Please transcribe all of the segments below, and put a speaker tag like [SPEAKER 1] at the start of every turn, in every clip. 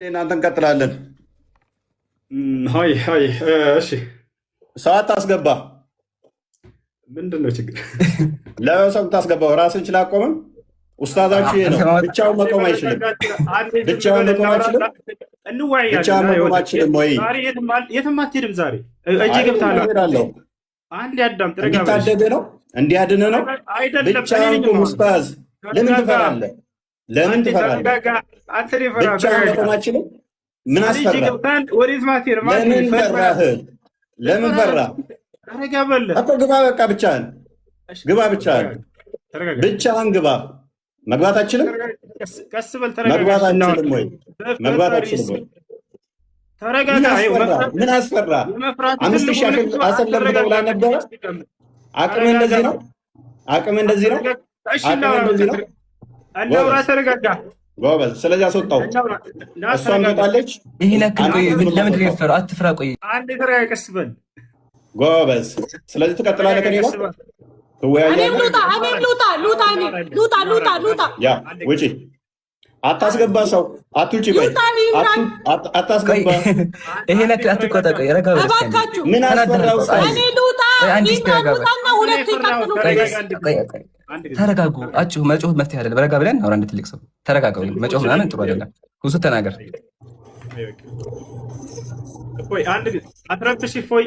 [SPEAKER 1] እናንተ እንቀጥላለን።
[SPEAKER 2] Hi hi፣ እሺ።
[SPEAKER 1] ሰው አታስገባ።
[SPEAKER 2] ምንድን ነው ችግር?
[SPEAKER 1] ለሰው ታስገባው ራስን ችላ አቆምም። ኡስታዛችሁ ይሄ ነው። ብቻውን መቆም አይችልም። ብቻውን መቆም አይችልም።
[SPEAKER 2] እንወያያለን።
[SPEAKER 1] ብቻውን መቆም አይችልም ወይ?
[SPEAKER 2] ዛሬ የትም አትሄድም። ዛሬ እጄ ገብተሃል።
[SPEAKER 1] እሄዳለሁ።
[SPEAKER 2] አንዴ አዳምጥ፣ ረጋ በል።
[SPEAKER 1] እንዲታደግ ነው፣ እንዲያድን ነው።
[SPEAKER 2] አይደለም፣ እኔ
[SPEAKER 1] ብቻውን
[SPEAKER 2] ነኝ
[SPEAKER 1] ቁም
[SPEAKER 2] የማወራው።
[SPEAKER 1] ኡስታዝ። ለምን
[SPEAKER 2] ተረጋጋ።
[SPEAKER 1] ትፈራለህ? ለምን
[SPEAKER 2] አንዴ
[SPEAKER 1] ትፈራለህ?
[SPEAKER 2] ተረጋጋ። አንተ ነው የፈራህ።
[SPEAKER 1] ብቻውን
[SPEAKER 2] ተረጋጋ።
[SPEAKER 1] መቆም አይችልም። ምን
[SPEAKER 2] ዛሬ እጄ
[SPEAKER 1] አስፈራ?
[SPEAKER 2] ገብተሃል። ወዴትም አትሄድም።
[SPEAKER 1] ለምን
[SPEAKER 2] አትሄድም።
[SPEAKER 1] ፈራህ? ለምን ፈራህ?
[SPEAKER 2] ረጋ በል።
[SPEAKER 1] እኮ ግባ፣ በቃ ብቻህን
[SPEAKER 2] እሺ፣
[SPEAKER 1] ግባ፣
[SPEAKER 2] ቀስ በል፣
[SPEAKER 1] ብቻህን
[SPEAKER 2] ተረጋጋ።
[SPEAKER 1] ብቻህን ግባ። መግባት አችልም።
[SPEAKER 2] ቀስ በል፣ ተረጋጋ።
[SPEAKER 1] መግባት
[SPEAKER 2] እሺ፣ እናወራ።
[SPEAKER 1] አችልም ወይ? መግባት
[SPEAKER 2] በፈጣሪ
[SPEAKER 1] አችልም ወይ?
[SPEAKER 2] ተረጋጋ።
[SPEAKER 1] ምን
[SPEAKER 2] ይኸው
[SPEAKER 1] አስፈራ?
[SPEAKER 2] መፍራት
[SPEAKER 1] ምን አስፈራ?
[SPEAKER 2] የመፍራት
[SPEAKER 1] አምስት
[SPEAKER 2] ትልቁ
[SPEAKER 1] ሺህ
[SPEAKER 2] ምልክቱ
[SPEAKER 1] አሰለምክ ተብላ ነበረ። አቅም እንደዚህ ነው። አቅም እንደዚህ ነው።
[SPEAKER 2] እሺ፣
[SPEAKER 1] አቅም
[SPEAKER 2] እናውራ።
[SPEAKER 1] እንደዚህ ነው።
[SPEAKER 2] እናውራ።
[SPEAKER 1] ጎበዝ።
[SPEAKER 2] ተረጋጋ።
[SPEAKER 1] ጎበዝ። ስለዚህ አስወጣው።
[SPEAKER 2] እናውራ። ና
[SPEAKER 1] እሷም
[SPEAKER 2] ተረጋጋ።
[SPEAKER 1] ትወጣለች።
[SPEAKER 3] ይህን ያክል ቆይ፣
[SPEAKER 1] አንተ
[SPEAKER 3] ለምንድን ነው
[SPEAKER 1] አስወጣው።
[SPEAKER 3] የፈራው? አትፍራ። ቆይ።
[SPEAKER 2] አንዴ ተረጋጋ። ቀስ በል።
[SPEAKER 1] ጎበዝ። ስለዚህ ትቀጥላለህ ከኔ ጋር
[SPEAKER 2] ቀስ በል።
[SPEAKER 4] እኔም
[SPEAKER 1] ትወያያለህ።
[SPEAKER 4] ልውጣ፣ እኔም ልውጣ፣ ልውጣ፣ እኔ ልውጣ፣ ልውጣ፣ ልውጣ።
[SPEAKER 1] ያ ውጪ። አታስገባ ሰው፣ አትውጪ። ቆይ።
[SPEAKER 4] ይውጣ ኢምራን።
[SPEAKER 3] ቆይ።
[SPEAKER 1] አታስገባ።
[SPEAKER 3] ይህን ያክል አትቆጣ። ቆይ፣ ረጋ በል እስኪ አንዴ።
[SPEAKER 4] እባካችሁ።
[SPEAKER 1] ምን አስፈራ
[SPEAKER 3] ተናደሃል እኮ።
[SPEAKER 1] ኡስታዝ?
[SPEAKER 4] እኔ ልውጣ።
[SPEAKER 3] ቆይ አንዴ እስኪ
[SPEAKER 4] ኢምራን
[SPEAKER 3] ረጋ በል።
[SPEAKER 4] ውጣና ሁለቱ ይቀጥሉ።
[SPEAKER 3] ቆይ ቆይ ቆይ፣ ተረጋጉ። አጩህ መጮህ መፍትሄ አይደለም። ረጋ ብለን አውራ። እንደ ትልቅ ሰው ተረጋጋ። ወይ መጮህ ምናምን ጥሩ አይደለም። ሁሱ ተናገር።
[SPEAKER 2] እፎይ፣ አንድ ጊዜ አትረብሽ። እፎይ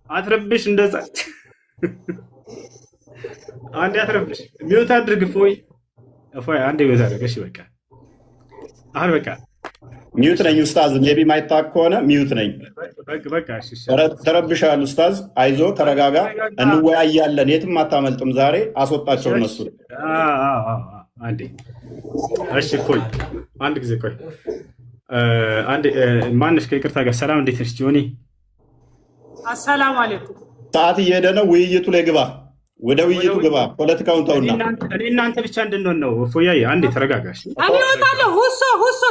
[SPEAKER 2] አትረብሽ። እንደዛ አንዴ አትረብሽ። Mute አድርግ። እፎይ፣ እፎይ አንዴ mute አድርግ። እሺ በቃ አሁን በቃ።
[SPEAKER 1] Mute ነኝ ኡስታዝ። Maybe ማይታወቅ ከሆነ mute ነኝ።
[SPEAKER 2] በቃ በቃ። እሺ እሺ።
[SPEAKER 1] ተረብሻል ኡስታዝ። አይዞ፣ ተረጋጋ። እንወያያለን። የትም አታመልጥም። ዛሬ አስወጣቸው እነሱ።
[SPEAKER 2] አንዴ እሺ። እፎይ አንድ ጊዜ ቆይ። አንዴ ማንሽ ከይቅርታ ጋር ሰላም፣ እንዴት ነሽ ጆኒ?
[SPEAKER 4] አሰላሙ አለይኩም።
[SPEAKER 1] ሰዓት እየሄደ ነው። ውይይቱ ላይ ግባ። ወደ ውይይቱ ግባ። ፖለቲካውን ተውና።
[SPEAKER 2] እኔ እናንተ ብቻ እንድንሆን ነው። እፎያዬ አንዴ ተረጋጋሽ።
[SPEAKER 4] እኔ እወጣለሁ። ሁሶ ሁሶ፣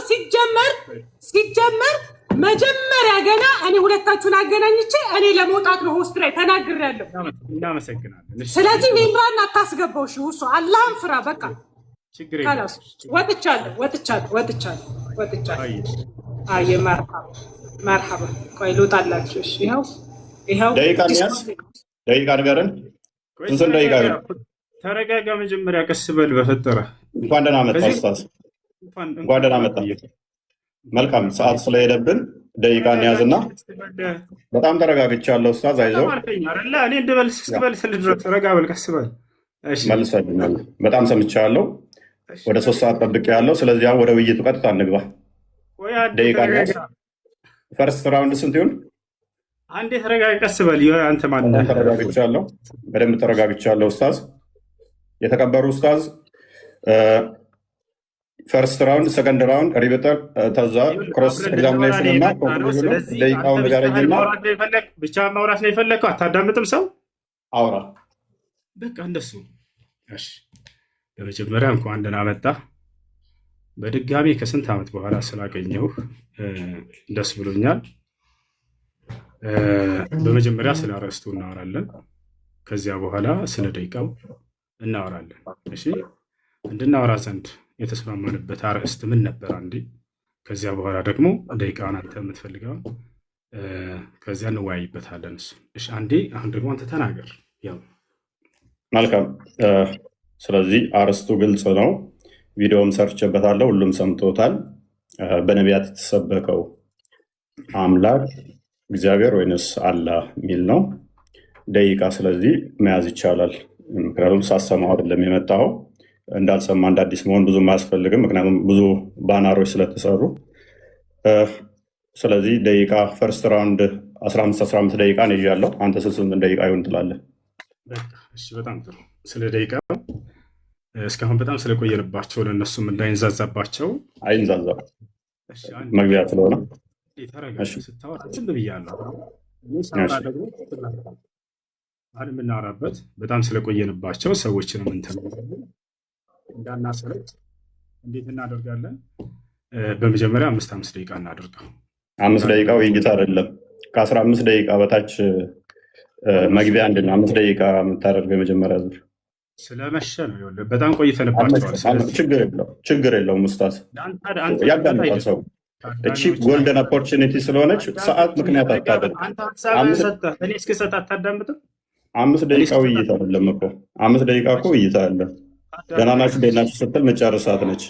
[SPEAKER 4] ሲጀመር መጀመሪያ ገና እኔ ሁለታችሁን አገናኝቼ እኔ ለመውጣት ነው host ላይ ተናግሬያለሁ።
[SPEAKER 2] እናመሰግናለን። እሺ።
[SPEAKER 4] ስለዚህ ኢምራን አታስገባው። እሺ ሁሶ፣ አላህን ፍራ። በቃ።
[SPEAKER 2] ችግር
[SPEAKER 4] خلاص፣ ወጥቻለሁ፣ ወጥቻለሁ፣ ወጥቻለሁ፣ ወጥቻለሁ። አየ መርሐባ መርሐባ። ቆይ ልውጣላችሁ። እሺ ይኸው ይኸው።
[SPEAKER 1] ደቂቃ እንያዝ። ደቂቃ ንገረን። ስንት ደቂቃ ነው?
[SPEAKER 2] ተረጋጋ። መጀመሪያ ቀስ በል በፈጠረ።
[SPEAKER 1] እንኳን ደህና መጣ ኡስታዝ። እንኳን ደህና መጣ። መልካም፣ ሰዓት ስለሄደብን ደቂቃ እንያዝና በጣም ተረጋግቻለሁ ኡስታዝ፣ አይዞህ።
[SPEAKER 2] እኔ እንድበልስ እስክበልስ ድረስ ረጋ በል፣ ቀስ በል።
[SPEAKER 1] መልሰልኛል። በጣም ሰምቻለሁ። ወደ 3 ሰዓት ጠብቄያለሁ። ስለዚህ አሁን ወደ ውይይቱ ቀጥታ እንግባ። ደቂቃ እንያዝ። First round ስንት ይሁን?
[SPEAKER 2] አንዴ ተረጋጋ፣ ቀስ በል። አንተ ማነህ?
[SPEAKER 1] ተረጋግቻለሁ። በደንብ ተረጋግቻለሁ ኡስታዝ። የተከበሩ ኡስታዝ፣ first round፣ second round፣ rebuttal፣ ተዛ cross examination እና conclusion ኑ ደቂቃውን ንገረኝና።
[SPEAKER 2] ብቻ ማውራት ነው የፈለግከው? አታዳምጥም ሰው?
[SPEAKER 1] አውራ።
[SPEAKER 2] በቃ እንደሱ። እሺ፣ በመጀመሪያ እንኳን ደህና መጣ። በድጋሚ ከስንት ዓመት በኋላ ስላገኘሁህ ደስ ብሎኛል። በመጀመሪያ ስለ አርዕስቱ እናወራለን። ከዚያ በኋላ ስለ ደቂቃው እናወራለን። እሺ፣ እንድናወራ ዘንድ የተስማማንበት አርዕስት ምን ነበር? አንዴ ከዚያ በኋላ ደግሞ ደቂቃውን አንተ የምትፈልገውን ከዚያ እንወያይበታለን። እሱ እሺ፣ አንዴ አሁን ደግሞ አንተ ተናገር። ያው
[SPEAKER 1] መልካም። ስለዚህ አርዕስቱ ግልጽ ነው። ቪዲዮም ሰርቼበታለሁ፣ ሁሉም ሰምቶታል። በነቢያት የተሰበከው አምላክ እግዚአብሔር ወይንስ አላህ የሚል ነው። ደቂቃ ስለዚህ መያዝ ይቻላል። ምክንያቱም ሳሰማው አይደለም የመጣው፣ እንዳልሰማ እንደ አዲስ መሆን ብዙም አያስፈልግም። ምክንያቱም ብዙ ባናሮች ስለተሰሩ። ስለዚህ ደቂቃ first round 15 15 ደቂቃ ነው ይዣለሁ። አንተ ስንት ደቂቃ ይሁን ትላለህ?
[SPEAKER 2] እሺ፣ በጣም ጥሩ። ስለ ደቂቃ እስካሁን በጣም ስለቆየንባቸው ለእነሱም እንዳይንዛዛባቸው።
[SPEAKER 1] አይንዛዛም፣ መግቢያ ስለሆነ።
[SPEAKER 2] ተረጋጋ። ስታወራ ዝም ብያለሁ። እኔ ሳወራ ደግሞ አሁን የምናወራበት በጣም ስለቆየንባቸው ሰዎችንም እንትን እንዳናሰለች እንዴት እናደርጋለን? በመጀመሪያ አምስት አምስት ደቂቃ እናድርገው።
[SPEAKER 1] 5 ደቂቃ ውይይት አይደለም። ከ15 ደቂቃ በታች መግቢያ አንድ ነው። 5 ደቂቃ የምታደርገው የመጀመሪያ ዙር።
[SPEAKER 2] ስለመሸ ነው። ይኸውልህ በጣም ቆይተንባቸዋል። ስለዚህ
[SPEAKER 1] ችግር የለውም፣ ችግር የለውም ኡስታዝ፣
[SPEAKER 2] አንተ
[SPEAKER 1] ያዳምጣል ሰው። እቺ golden opportunity ስለሆነች ሰዓት ምክንያት አታደርግ።
[SPEAKER 2] አንተ ሀሳብህን ሰጠህ፣ እኔ እስክሰጥ አታዳምጥም?
[SPEAKER 1] 5
[SPEAKER 2] እኔ
[SPEAKER 1] ደቂቃ
[SPEAKER 2] እስክሰጥ
[SPEAKER 1] ውይይት አይደለም እኮ፣ 5 ደቂቃ እኮ ውይይት አለ። ደህና ናችሁ እንዴት ናችሁ ስትል መጨረሳት ነች።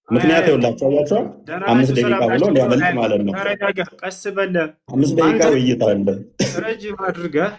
[SPEAKER 1] ምክንያት ይኸውላችሁ አያችኋል።
[SPEAKER 2] ደህና
[SPEAKER 1] አምስት
[SPEAKER 2] ናችሁ
[SPEAKER 1] ደቂቃ
[SPEAKER 2] ሰላም
[SPEAKER 1] ብሎ
[SPEAKER 2] ናችሁ
[SPEAKER 1] ሊያመልጥ ማለት ነው።
[SPEAKER 2] ተረጋጋ፣ ቀስ በል።
[SPEAKER 1] 5 ደቂቃ
[SPEAKER 2] አንተ
[SPEAKER 1] ውይይት አለ።
[SPEAKER 2] ረጅም አድርገህ